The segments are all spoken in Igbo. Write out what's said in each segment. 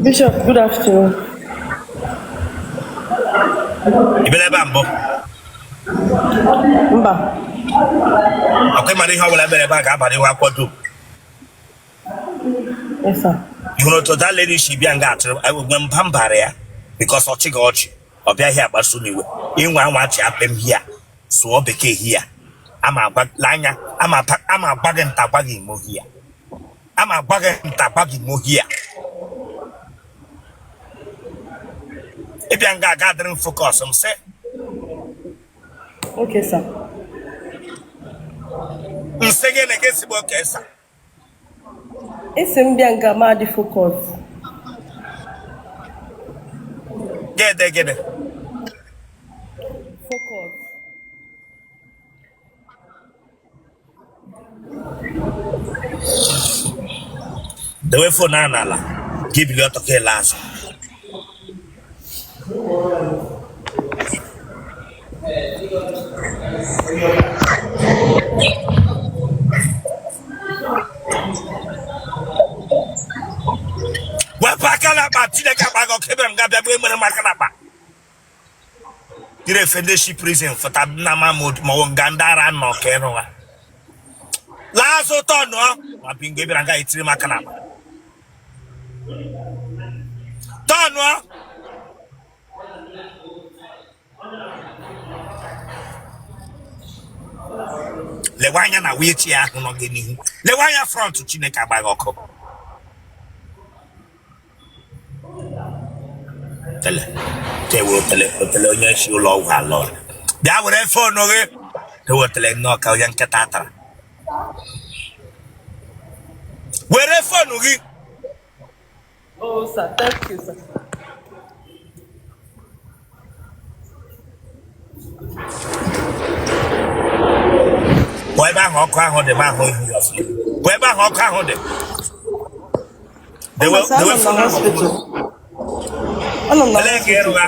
Bishop, good afternoon. Ị bịala ebe a mbụ? Mba. Ọkwa ị mara ihe ọbụla mere ebe a ga-aba n'ihu akwụkwọ dum? Yes, sir. Ị hụrụ otu that lady si bịa nga atụrụ mgbe mba m bara ya because ọ chịghị ọchị, ọ bịaghị akpasu m iwe. Ị nwa anwa chị apị m hia, sụọ bekee hia, ama agwa anya, ama agwa gị nta gwa gị imo hia, ama agwa gị nta gwa gị imo hia. Ị bịa nga aga adịrị m focus m sị. Okay, sir. M sị gị na gị sị m okay, sir. Ị sị m bịa nga ma adị focus. Gịnị gịnị? Focus. Dewe phone ahụ n'ala, gị bilie ọtọ ka ele azụ. Wepụ aka n'akpa. Chineke akpa gị ọkụ. Ebere m ga-abịa bụ emere m aka n'akpa jiri efe ndị shi prison fụta nna ma ma ọ nga ndị ara nọ ka ịrụ ha laa azụ tọnụọ ma bi nga bịara nga etiri m aka n'akpa tọnụọ. Lewe anya na wheelchair ahụ nọ gị n'ihu, lewe anya front. Chineke agbaghị ọkụ. Tele tewe otele otele onye si ụlọ ọgwụ ala ọrịa bịa were phone gị tewe otele nnọọ ka onye nkịta tara. Were phone gị. Oh, sir, thank you, sir. Pụọ ebe ahụ ọkụ ahụ dị, ma ahụ ihu ya ọfụma. Pụọ ebe ahụ ọkụ ahụ dị. Dewe Mba, sir, dewe anọ m na phone ahụ hospital. ọfụma. Anọ m na Ele nga hospital. ịrụgha.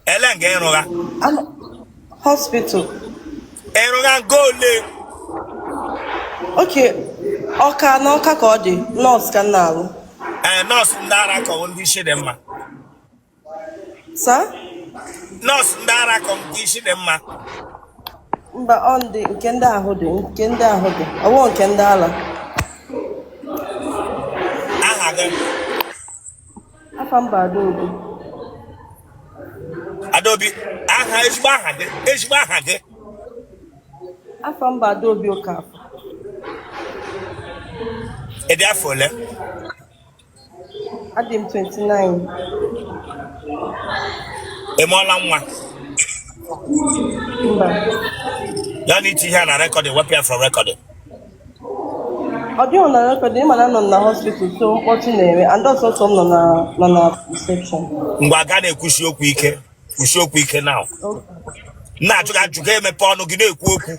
Ele nga ịrụgha. Anọ hospital. Ịrụgha nga ole? Okay, Ọka na Ọka ka ọ dị. Nọọsụ ka m na-alụ. Ee, nọọsụ ndị ara ka ọ bụ ndị isi dị mma? Sir? Nọọsụ ndị ara ka ọ bụ nke isi dị mma? Mba, ọ ndị nke ndị ahụ dị, nke ndị ahụ dị. Ọ bụghị nke ndị ala. Aha gị? Afa m bụ Adaobi. Adaobi, aha ezigbo aha gị, ezigbo aha gị? Afa m bụ Adaobi Okafọ. Ị dị afọ ole? Adị m 29. Ị mụọla nwa? Mba. Ya na iti ihe a na recording, wepụ ya from recording. Ọ dịghị na record, ị ma na anọ m na hospital, so mkpọtụ na-eme and ọsọsọ m nọ na reception. Ngwa, gaa na-ekwusi okwu ike, kwusi okwu ike now. Okay. Na-ajụ gị ajụ, ga emepe ọnụ gị na-ekwu okwu.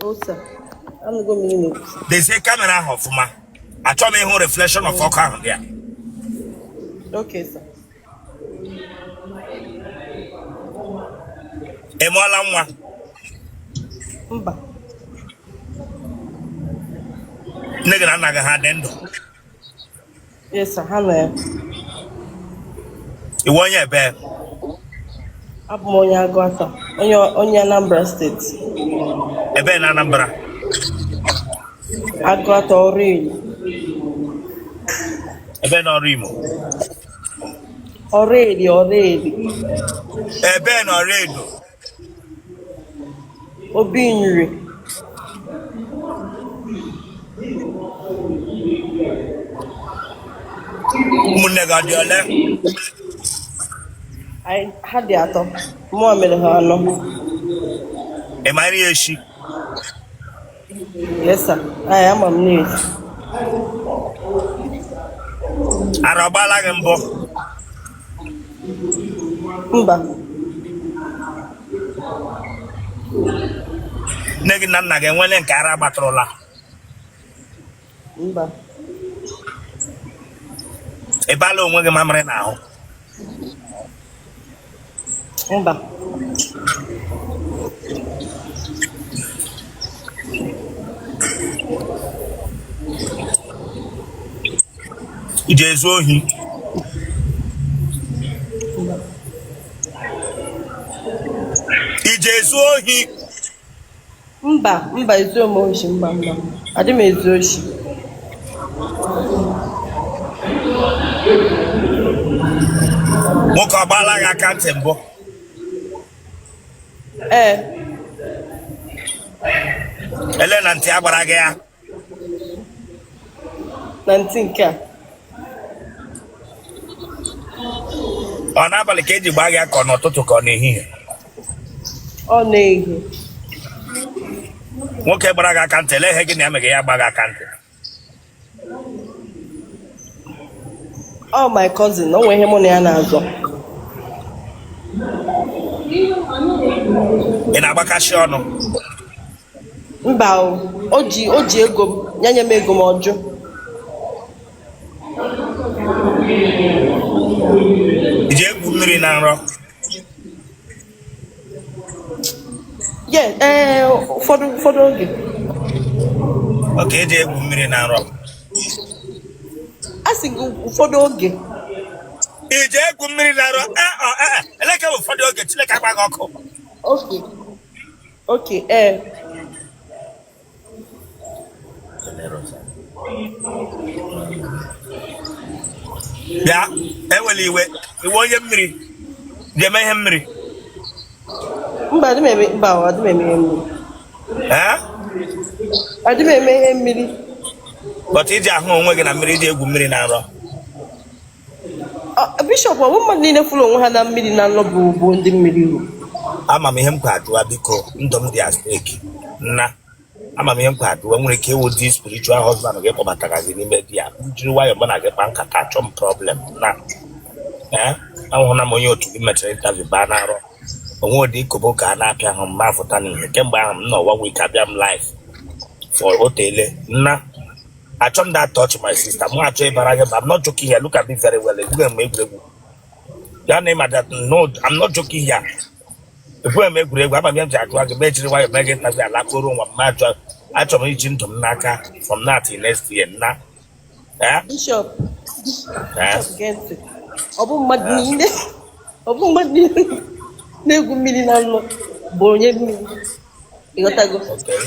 Oh, sir. Anụgo m ihe ị na-ekwu, sir. Dezie camera ahụ ọfụma, achọghị m ịhụ reflection of ọkụ ahụ dị ya. Okay, sir. Ị mụọla nwa? Mba. Nne gị na nna gị ha dị ndụ? Yes, sir. Ha nọ ya. Ị wụ onye ebe? Abụ m onye Agụata, onye Anambra steeti. Ebe na Anambra? Agụata, Oraeri. Ebe na ọrụ Imo? Oraeri, Oraeri. Ebe na ọrụ Edo? Obinri. Ụmụnne gị ọ dị ole? Ha dị atọ, mụọ mere ha anọ. Ị mara ya echi? Yes, sir. Anyị ama m na-esi. Ara ọ gbaala gị mbụ? Mba. Nne gị na nna gị enwele nke ara gbatụrụla? Mba. Ị baala onwe gị mamịrị n'ahụ? Mba. I ji ezu ohi? I ji ezu ohi? Mba, mba, ezuo m oshi, mba, mba, adị m ezu oshi. Nwoke ọ gbaala gị aka ntị mbụ? Ee. Ele na ntị a gbara gị ya? Na ntị nke a. Ọ n'abalị ka eji gbaa gị ka ọ n'ụtụtụ ka ọ n'ehihie? Ọ n'ehihie. Nwoke gbara gị aka ntị, ele ihe gị na ya megị ya gba gị aka ntị? Ọ my cousin, o nwere ihe mụ na ya na-azọ. Ị na-agbakashi ọnụ? Mba o, o ji ego m, ya nye m ego m, ọ jụ. I ji egwu mmiri na nrọ? Yeah, ee, ụfọdụ oge. Okay, eji egwu mmiri na nrọ? A sị gị ụfọdụ oge. I ji egwu mmiri na nrọ? Ee, ọ ee, eleke ụfọdụ oge. Chineke agba gị ọkụ. Okay, ee. Bịa, ewela iwe, iwe onye mmiri ga-eme ihe mmiri. Mba, adị m eme, mba, adị m eme ihe mmiri. Ee? Adị m eme ihe mmiri. But iji ahụ onwe gị na mmiri, iji egwu mmiri na nrọ? Bishop, ọ bụ mmadụ niile fụrụ onwe ha na mmiri na nrọ bụ ndị mmiri uru? Ama m ihe m kwa ajụwa, biko, ndụ m dị at stake. Nna, ama m ihe m kwa ajụwa. Nwere ike ịwụ di spiritual husband gị kpọbatara gị n'ime di ya. M jiri nwayọọ mụ na gị kpa nkata, achọ m problem na ee. Ahụhụna m onye otu gị mechara interview baa na nrọ onwe ụdị ikobo ka a na-apịa ahụ m ma afụta n'ihe kemgbe ahụ m nọ one week abịa m life for otele. Nna, achọ m that touch my sister. Mụ achọ ịbara gị, but I'm not joking here. Look at me very well. Egwughị m egwuregwu ya na ịma that no, I'm not joking here. Egwughị m egwuregwu. Ama m ya m ji ajụwa gị ma ejiri nwayọọ mee gị interview alakoro nwa m. Ajụ, achọrọ m iji ndụ m n'aka from now till next year, nna. Eh? Bishop, Eh? Bishop, gee ntị. Ọ bụ mmadụ niile na-egwu mmiri na nrọ bụ onye mmiri. Ịghọtago? Okay.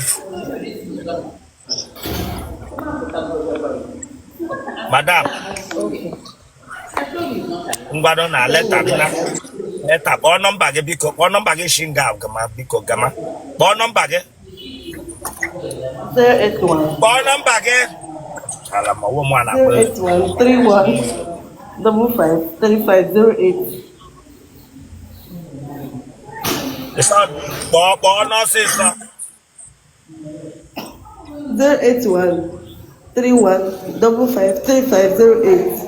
Madam, ngwado na later, nna, later. Kpọọ nọmba gị, biko, kpọọ nọmba gị. Shi nga gama, biko, gama, kpọọ nọmba gị. 081 Kpọọ nọmba gị ala ma ọwụ mụ a na-akpọ ya. 081 31 55 35 08. Ịsọ, kpọọ, kpọọ n'ọsịsọ. 081 31 55 35 08.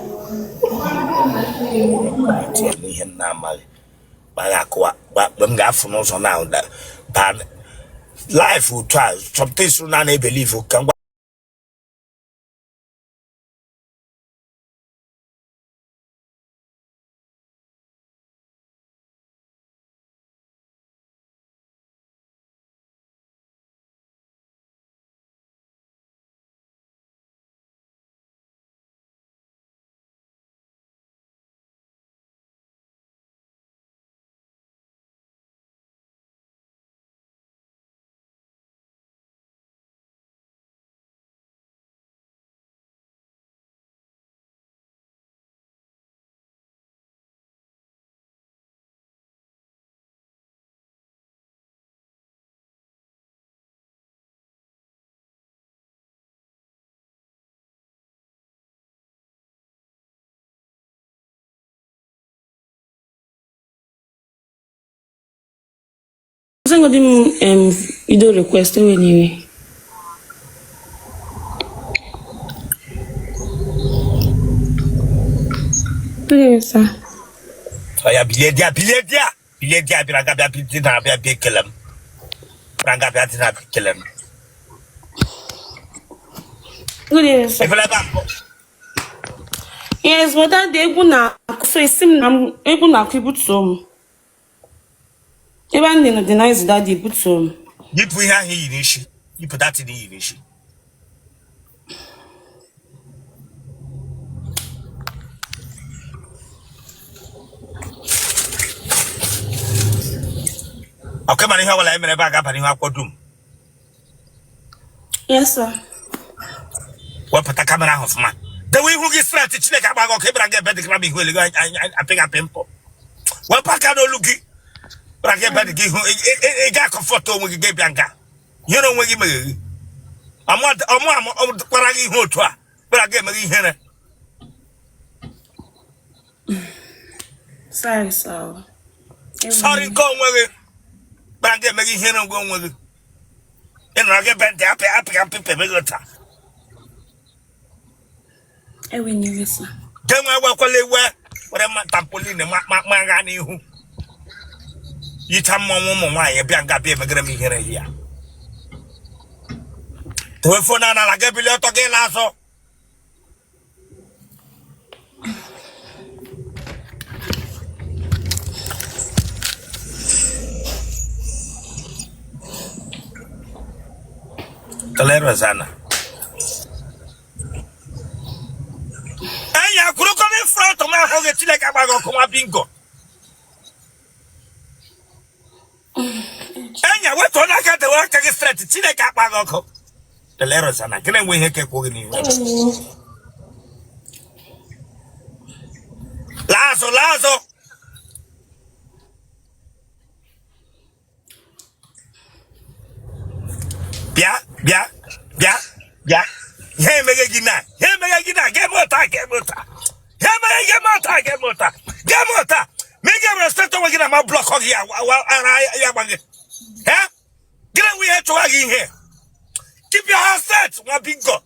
Tinye n'ihe m na-amaghị gbagha akụwa mgbe m ga-afụ n'ụzọ na ba life otu a something na na-ebelieve ka ngwa. Sengodi m video request, ewe n'iwe. Good evening, sir. Ọ ya bilie di ya, bilie di ya, bilie di ya. Bịara nga bịa dị na abịa bịa ekele m. Bịara nga bịa dị na abịa ekele m. Good evening, sir. Efere ebe a mbụ? Yes, but that day egwu na-akụ, so esi m na egwu na-akụ, ibutuo m. Ebe a nọ dị nice that day, butuo m. Yipụ ihe ahụ iyi n'isi, yipụ datin iyi n'isi. Ọkwa mara ihe ọbụla e mere ebe a ga-aba n'ihu akwụkwọ dum. Yes, sir. Wepụta camera ahụ ọfụma, dewe ihu gị straight. Chineke agbaghị ọkụ, ịbịara gị ebe dịkara m ihu eligo apịghị apị mpụ. Wepụ aka n'olu gị, bịara gị ebe dị gị ihu. Ị ga-akọfọta onwe gị, ga-ebịa nga ihere onwe gị meghe gị ọmụ amụ kwara gị ihu otu a, bịara gị emeghe ihere. Sorry, sir. Sorry nke onwe gị, bịara gị emeghe ihere onwe onwe gị. Ị nọrọ gị ebe ntị apị apị apị pebe gị taa. Ewena iwe, sir. Genwe ewekwala iwe, were ma tarpaulin ma ma ma gha n'ihu yicha mmọnwụ ụmụ nwaanyị bịa nga bịa emegere m ihere ya. Tewe phone n'ala gị, bilie ọtọ gị la azụ. Kelee Rosanna. Enyi akwụrụkọ front m ahụ gị. Chineke agbaghị ọkụ, nwa bingo. Enyi wetuo n'aka, dewe aka gị straight. Chineke akpaghị ọkụ. Kelee Rosanna. Gịnị enwe ihe kekwu gị n'ihu? Laa azụ, laa azụ. Bịa, bịa, bịa, bịa. Ihe emeghe gị na ihe emeghe gị na ga-eme ụta, ga-eme ụta. Ihe emeghe ga-eme ụta, ga-eme ụta, ga-eme ụta. Ma ị ga-ewere straight onwe gị na ma block gị ya ara ya gba gị. Eh? Gịnị nwe ihe chụwa gị ihe? Keep your hand straight, nwa bingo.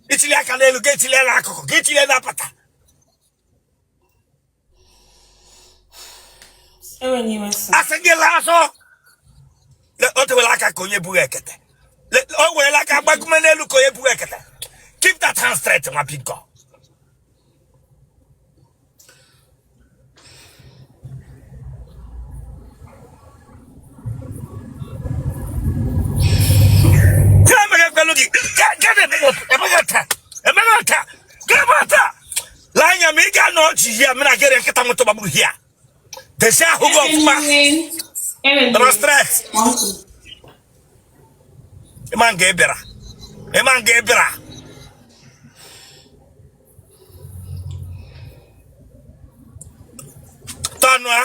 Ichili aka n'elu, ga echili n'akụkụ, ga echili n'apata. Ewena iwe, sir. Asị gị laa azụ. O tewela aka ka onye bughị ekete. O werela aka gbagume n'elu ka onye bughị ekete. Keep that hand straight, nwa bingo. Ga emeghe kwelu gị. Ga emeghe taa, emeghe taa, ga eme taa. Lee anya ma ị ga-anọ ọchị hia mere gịrị nkịta nwụtụ gbagburu hia. Dezie ahụ gị ọfụma. Ewena Nọrọ iwe. straight. Ịma nga ị bịara, ịma nga ị bịara. Tọnụ a.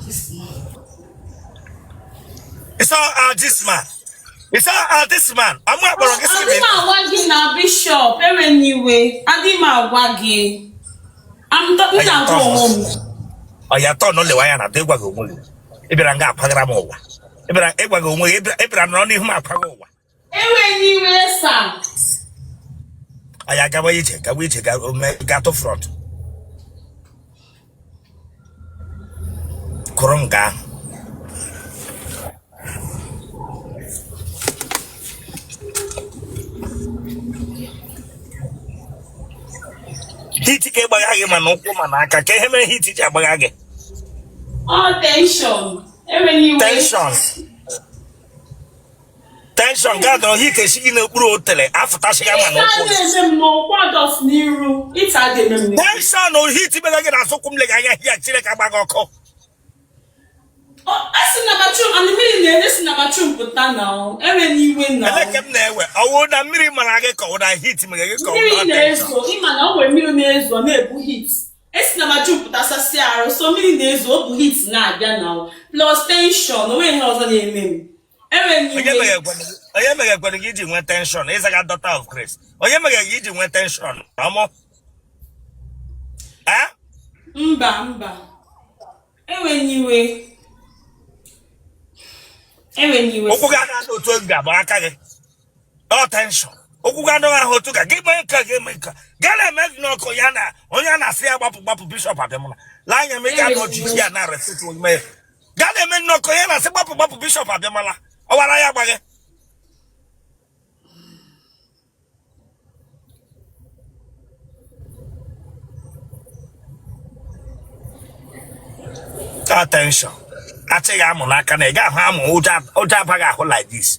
This man. It's all this man. It's all this man. Amụ akpọrọ gị sị Adị m agwa gị na Bishop, ewena iwe. Adị m agwa gị. M na-agwa onwe m. Ọ ya tọnụ, lewe anya na adị ịgwa gị onwe gị. Ị bịara nga akwagara m ụwa. Ị bịara ịgwa gị onwe gị, ị bịara nọrọ n'ihu m akwaga ụwa. Ewena iwe, sir. Ọ ya gawa ije, gawa ije, ga ome gatụ front. Kụrụ nga ahụ. Heat ka ịgbagha gị ma n'ụkwụ ma n'aka, ka ihe mere heat ji agbagha gị. Ọ tension. Ewena iwe. Tension, tension ga dọrọ heat esi gị n'okpuru otele afụtasịga ma Ịta n'ụkwụ gị. na-eme m n'ụkwụ adọs n'iru. Ịta adị eme m n'iru. Tension o heat mega gị n'azụ ụkwụ m lega anya hia. Chineke agbaghị ọkụ. Esi na bathroom and mmiri na-ere si na bathroom pụta na ọ. Ewena iwe na ọ. Eleke m na-ewe ọwụ na mmiri mara gị ka ọ na heat mere gị ka ọ Mmiri na tension? na-ezo, ịma na o nwere mmiri na-ezo na-ebu heat. Esi na bathroom pụta sasịa arụ, so mmiri na-ezo, o bu heat na-abịa na ọ. Plus tension, o nweghị ihe ọzọ na-eme m. Ewena Onye iwe. onye meghe kwere gị iji nwee tension ịzaga Daughter of Grace? Onye meghe gị iji nwee tension ọmụ? Eh? Mba, mba. Ewena iwe. Ewena iwe. Ụkwụ gị anaghị otu oge ga-abụ aka gị ọ tension. Ụkwụ gị anaghị ahụ otu ka gị mee nke gị mee nke gaa na-eme gị n'ọkụ ya na onye a na-asị ya gbapụ gbapụ. Bishop abịamụla. Lee anya ma ị ga-anọ jiji ya na receipt ime gaa na-eme nnọkọ ya na-asị gbapụ gbapụ. Bishop abịamala, ọwara ya gbaghị. Attention, achịghị amụ n'aka na ị ga-ahụ amụ ụjọ, ụjọ abaghị ahụ like this.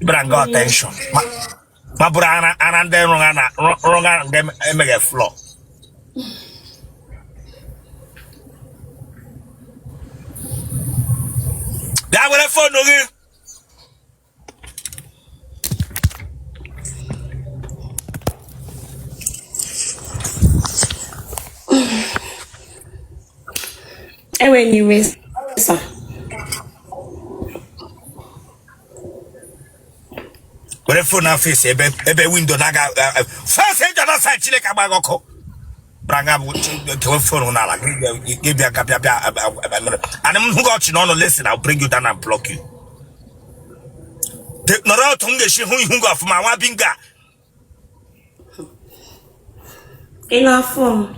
Ịbịara nga attention ma bụrụ ara ara ndị rụga na rụga nga emeghe floor. Bịa were phone gị. Ewena iwe, sir. Were phone na face ebe ebe window na-aga face eji ọdọ side. Chineke agba gị ọkụ. Branga bụ tewe phone n'ala gị bịa ga bịa bịa and m hụ gị ọchị n'ọnụ. Listen, I'll bring you down and block you. Nọrọ otu m ga-esi hụ ihu gị ọfụma, nwa binga. Ị na-afụ m?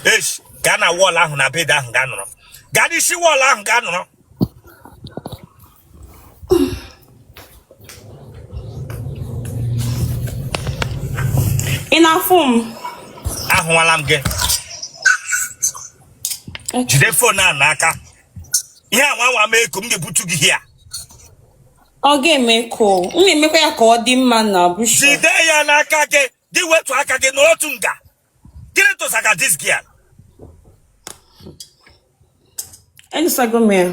Esh, gaa na wall ahụ na bed ahụ, gaa nọrọ, gaa n'isi wall ahụ, gaa nọrọ. Ị na-afụ m? Ahụwala m gị. Jide phone ahụ n'aka. Ihe a nwa nwa mee ka m ga-ebutu gị hia. Ọ ga-eme ka m na-emekwa ya ka ọ dị mma na Bishop. Jide ya n'aka gị, gị wetu aka gị n'otu nga. Gịnị tụsaga this girl? Edosago m ya.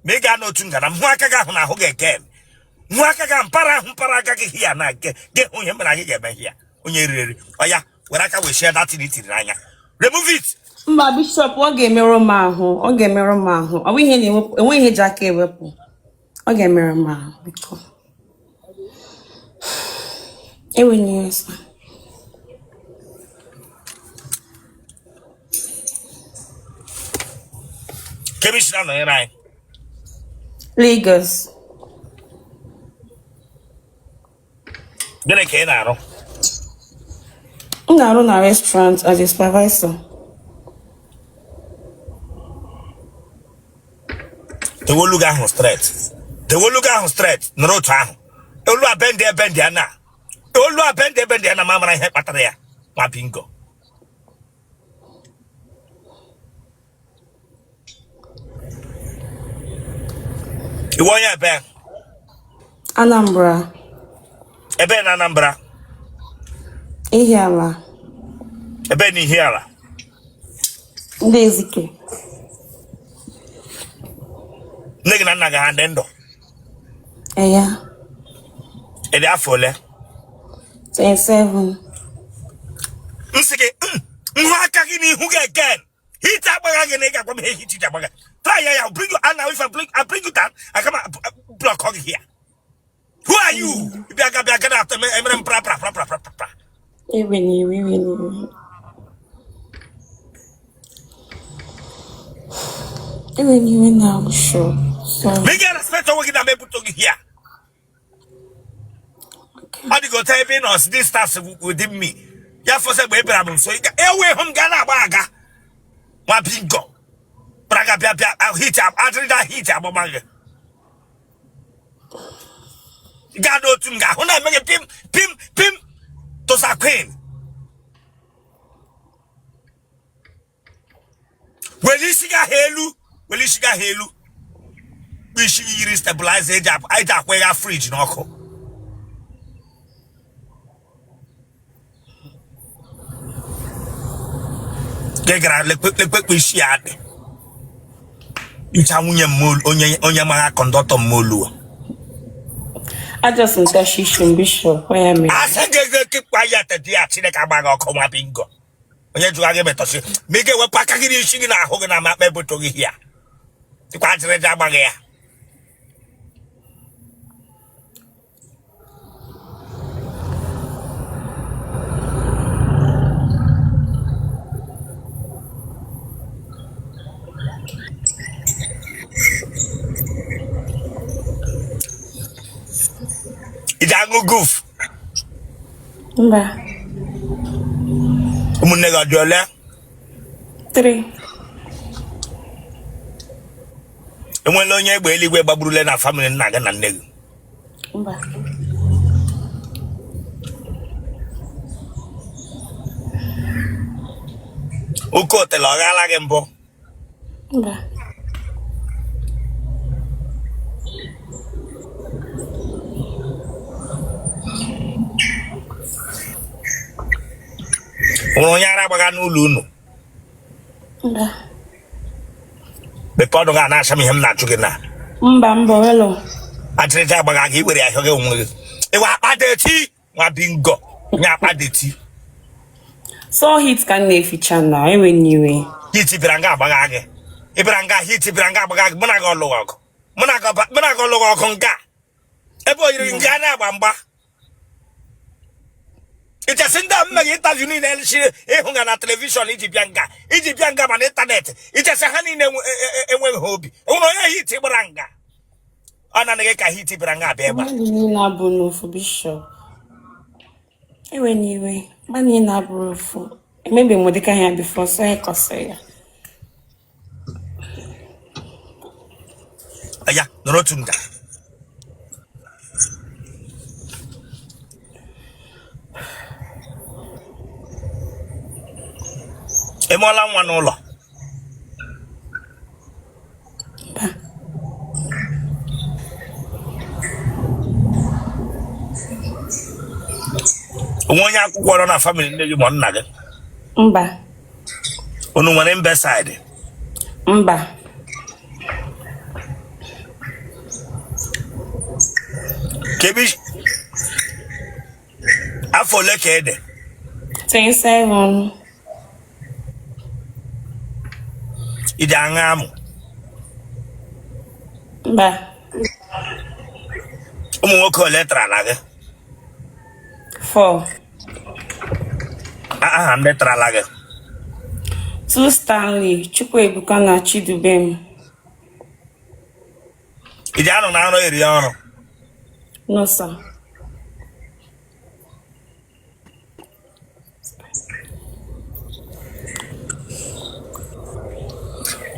Ma ị gaa n'otu nga na m hụ aka gị ahụ na ahụ gị again, hụ aka gị mpara ahụ mpara aka gị hia na nke gị, hụ ihe mere anyị ga-eme hia. Onye riri eri ọ ya were aka wee shie datin itiri n'anya. Remove it. Mba, Bishop, ọ ga-emerụ m ahụ, ọ ga-emerụ m ahụ. Ọ bụ ihe na-ewepụ, enweghị ihe eji aka ewepụ. Ọ ga-emerụ m ahụ, biko. Ewena iwe, sir. Kebe isi na-anọnyere anyị? Lagos. Gịnị ka ị na-arụ? M na-arụ na restaurant as a supervisor. Dewe olu gị ahụ straight, dewe olu gị ahụ straight. Nọrọ otu ahụ. Olu a bend e bend ya na olu a bend e bend ya na ma mara ihe kpatara ya, nwa bingo. Ị wụ onye ebe? Anambra. Ebe na Anambra? Ihiala. Ebe na Ihiala? Ndị Ezike. Nne gị na nna gị ha dị ndụ? Eya. Ị dị afọ ole? 27. M sị gị nhụ aka gị n'ihu gị again, heat agbagha gị na ị ga-agwa m ihe heat ji agbagha. Try ya ya bring you and now if I bring you down, I come block gị here. Who are you? Bịa ga bịa ga na emere m pra pra pra pra pra pra. Ewena iwe, ewena iwe. Ewena iwe na sure. Sorry. Ma ị ga-respect onwe gị na m ebute gị here. Okay. Ọ dịghị otu ebe ị nọ distance within me ya fọsọ mgbe ị bịara m nso ị ewe hụ m ga na-agba aga, nwa bingo. Braga bịa bịa heat adịrịda heat agbama gị gaa n'otu m ga-ahụ na-eme gị pim pim pim. Tụsa queen, were isi gị ahụ elu, were isi gị ahụ elu. Isi gị yiri stabilizer eji akwa ya fridge n'ọkụ. Gị gara lekpekpe isi ya dị ncha nwunye m onye onye magha conductor m olu. Ajọsị ntachi isi m, Bishop, ọ ya mere. Asị gị ego kekwa ya tedi ya. Chineke agbaghị ọkụ, nwa bingo. Onye jụrụ gị metọsị ma ị ga-ewepụ aka gị n'isi gị na ahụ gị na amakpa eboto gị ya dịkwa ajịrịja agbaghị ya. Ị ji aṅụ guf? Mba. Ụmụnne gị ọ dị ole? 3. Enwela onye egbe eluigwe gbagburule na family nna gị na nne gị? Mba. Oke otele ọ ghala gị mbụ? Mba. Nwere onye ara gbaga n'ụlọ unu? Mba. Mepee ọnụ gị a na-acha m ihe m na-ajụ gị na. Mba, mba, hello. Ajịrịja agbaga gị iwere ahịa gị onwe gị. Ịwa akpa dirty nwa bingo nye akpa dirty. So heat ka m na-eficha na enweghị iwe. Heat bịara nga agbagha gị. Ị bịara nga heat bịara nga agbagha gị mụ na gị ọlụghị ọgụ. Mụ na gị ọlụghị ọgụ nga. Ebe o yiri nga na-agba mgba. I chesị ndị a m meghị interview niile chiri ịhụ nga na television iji bịa nga iji bịa nga ma na internet i chesị ha niile enweghị ha obi enwere onye heat gbara nga ọ naanị gị ka heat bịara nga abịa ịgba. Mmadụ niile abụrọ ofu, Bishop. Ewena iwe, mmadụ niile abụrọ ofu. Emebeghị m ụdịka ya before, so ya kọsịrị ya. Ya nọrọ otu nga. Ị mụọla nwa n'ụlọ? Mba. O nwe onye akwụkwọ nọ na family nne gị ma nna gị? Mba. Unu nwere mbesaịdị? Mba. Kebi afọ ole ka ị dị? 27. Ị dị aṅa amụ? Mba. Ụmụ nwoke ole tarala gị? 4. Aha ndị tarala gị? 2 Stanley, Chukwuebuka na Chidubem. Ị ji anọ na nrọ eri ọrụ? No, sir.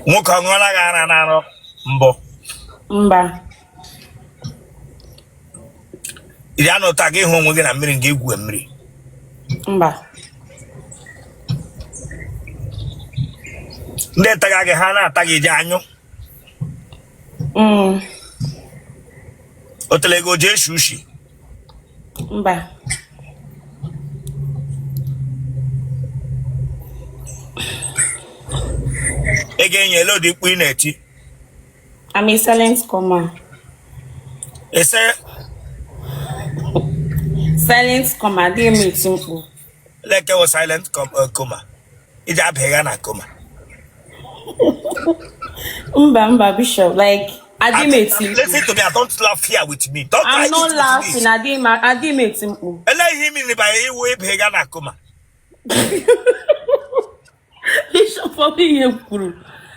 Nwoke ọ ṅụọla gị ara na nrọ mbụ? Mba. Ị ji anọ taa gị hụ onwe gị na mmiri nga igwu mmiri? Mba. Ndị taga gị ha na-ata gị ji anyụ? Mm. Otele gị o ji eshi ushi? Mba. Ị ga-enye ele ụdị mkpu ị na-eti? I'm a silent coma. Ese? Silent coma, adịghị m eti mkpu. Leke wụ silent coma. Iji abịa na coma. Mba, mba, Bishop, like adịghị m eti mkpu. Listen to me, don't laugh here with me. Don't I'm try not it with laughing. me. Adịghị m eti mkpu. Ele ihe mmiri banye iwu ịbịa na coma. Bishop, ọ bụ ihe m kwuru.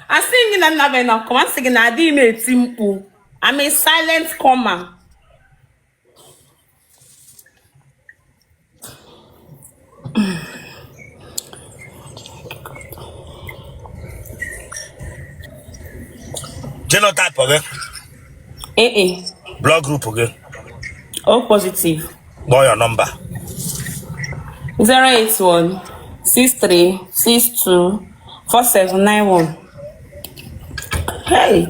Asị m gị na m na-abịa na coma, asị gị na adịghị m eti mkpu. I'm a silent coma. Genotype gị? AA. Blood group gị? O positive. Kpọọ your number. 081 63 62 4791. Hey!